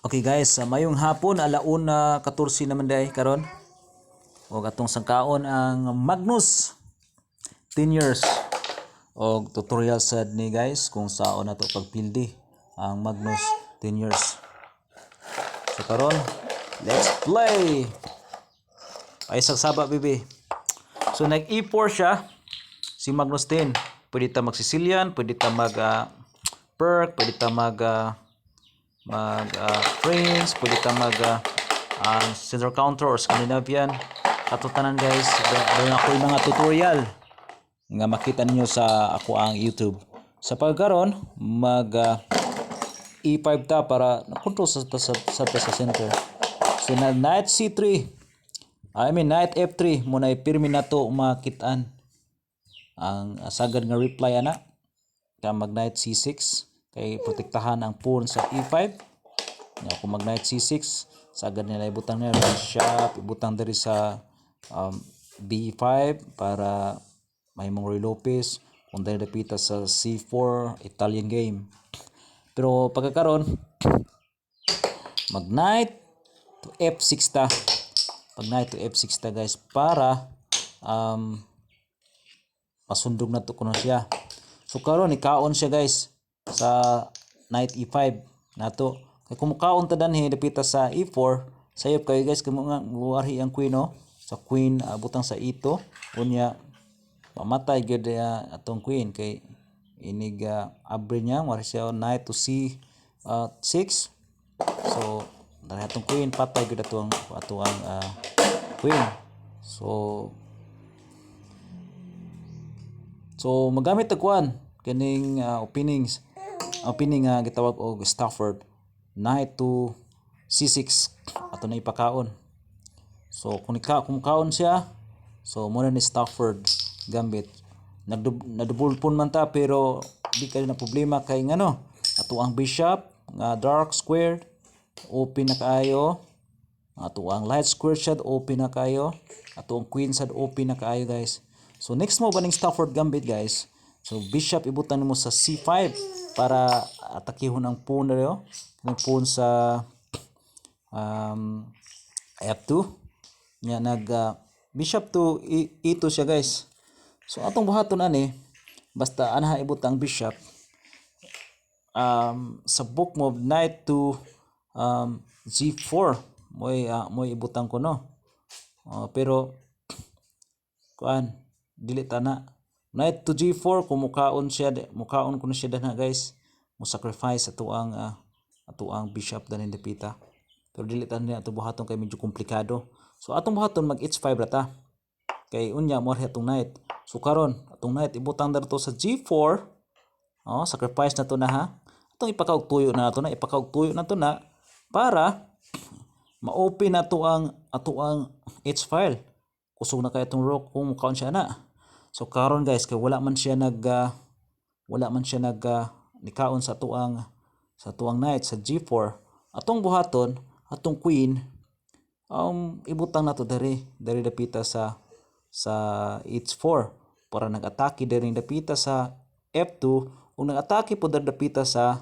Okay guys, mayong hapon, alauna 14 naman diay karon. Og atong sangkaon ang Magnus 10 years. Og tutorial sad ni guys kung saon nato pagpildi ang Magnus 10 years. So karon, let's play. Ay sagsaba, bibi. So nag E4 siya si Magnus 10. Pwede ta mag Sicilian, pwede ta mag Pirc, pwede ta mag French, pwede ta mag ang center counter or Scandinavian. Ato tanan guys, doon ako yung mga tutorial nga makita ninyo sa ako ang YouTube. Sa pagkaron, mag E5 ta para control sa center. So na knight C3, I mean knight F3 mo na pirmi nato makitaan ang sagad nga reply ana ka mag knight C6 kay protektahan ang pawn sa E5. Nya kung mag knight C6, sagad nila ibutang nila bishop, ibutang diri sa B5 para mahimong Ruy Lopez kung diri dapita sa C4 Italian Game. Pero pagkakaron, mag knight to F6 ta, pag knight to F6 ta guys, para masundog na to kuno siya. So karon ikaon siya guys sa knight E5 nato. Kay kung mukaon ta danhi dapita sa E4, sayop kayo guys, kamo nga muarhi ang queen, no, sa queen butang sa E2, unya mamatay gyud atong queen kay inig abre niya, muarhi siya knight to C 6. So dali atong queen, patay gyud ato ang queen. So magamit og kuan kining opening nga gitawag og Stafford, knight to C6 ato na ipakaon. So kung kaon siya, so mo na ni Stafford Gambit. Nadubol pun man ta, pero di kayo na problema kay ngano ato ang bishop nga dark squared open na kaayo, ato ang light squared sad open na kaayo, ato ang queen sad open na kaayo guys. So next mo ba ning Stafford Gambit guys. So bishop ibutang nimo sa C5 para atakihon ang pawn diri, oh. Ang pawn sa F2. Nya nag bishop to E2 siya guys. So atong buhaton ani, basta anha ibutang bishop sa book move knight to G4 mo'y ibutang ko, no. Pero kuan, dili ta na knight to G4. Kung mukaon siya, mukaon kuno siya danha guys, mo sacrifice ato ang bishop danin dapita. Pero dili ta ni ato buhaton kay medyo komplikado. So atong buhaton, mag H5 ra ta kay unya mo atong knight. So karon atong knight ibutang dito sa G4. Oh, sacrifice na to na ha. Atong ipakaog tuyo na ato na, ipakaog tuyo na to na para ma-open na to ang ato ang H file. Kusog na kay atong rook kung mukaon siya na. So karon guys, kay wala man siya nag nikaon sa atuang knight sa G4. Atong buhaton, atong queen ibutang nato diri dapita sa H4 para nag-atake diri dapita sa F2 ug nag-atake po diri dapita sa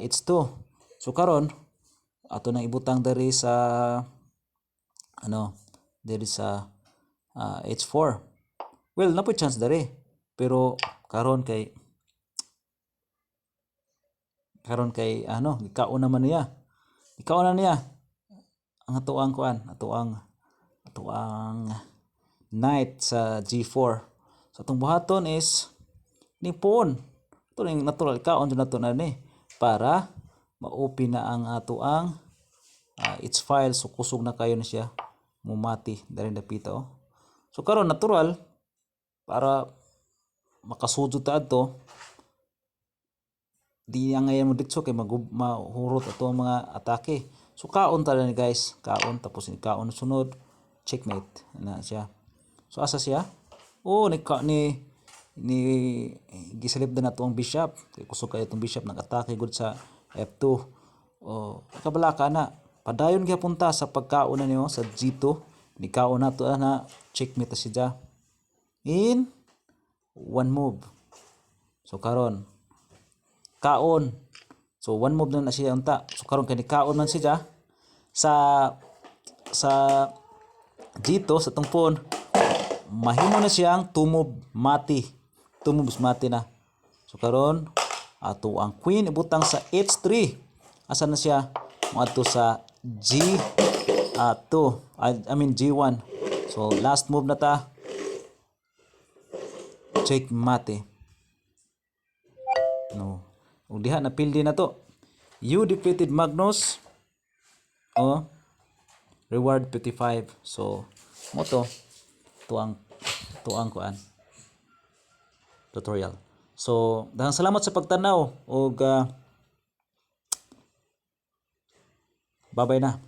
H2. So karon ato nang ibutang diri sa ano, diri sa H4. Well, napoy chance diri. Pero karon kay ano, gikaon naman niya. Gikaon na niya ang atuang kuan, atuang knight sa G4. So atong buhaton is ni pawn. Ito ning natural kaon jud nato na ni para ma-open na ang atoang H file. So kusog na kayo na siya mumati diri dapita, oh. So karon natural para makasudod ta adto, di ang ngayon mo ditso kay mahurot ato ang mga atake. So kaon ta ni guys, kaon, tapos ni kaon sunod, checkmate na siya. So asa siya? Oh, ni ka, ni ni gisalip na nato ang bishop kay kusog kayo itong bishop, nag-atake gud sa F2. Oh, kabalaka na. Padayon gyapon ta sa pagkaon na niyo sa G2. Ni kaon na to na, checkmate ta siya in one move. So karon kaon. So one move na na siya unta. So karon kay nikaon man siya sa G2, sa atong pawn, mahimo na siyang two move mate. Two moves mate na. So karon ato ang queen ibutang sa H3. Asa na siya? Moadto sa G 2, I mean G1. So last move na ta. Checkmate. No. Ug diha na pildi na to. You defeated Magnus. Oh. Reward 55. So mao to tuang kuan tutorial. So, daghang salamat sa pagtanaw ug bye-bye na.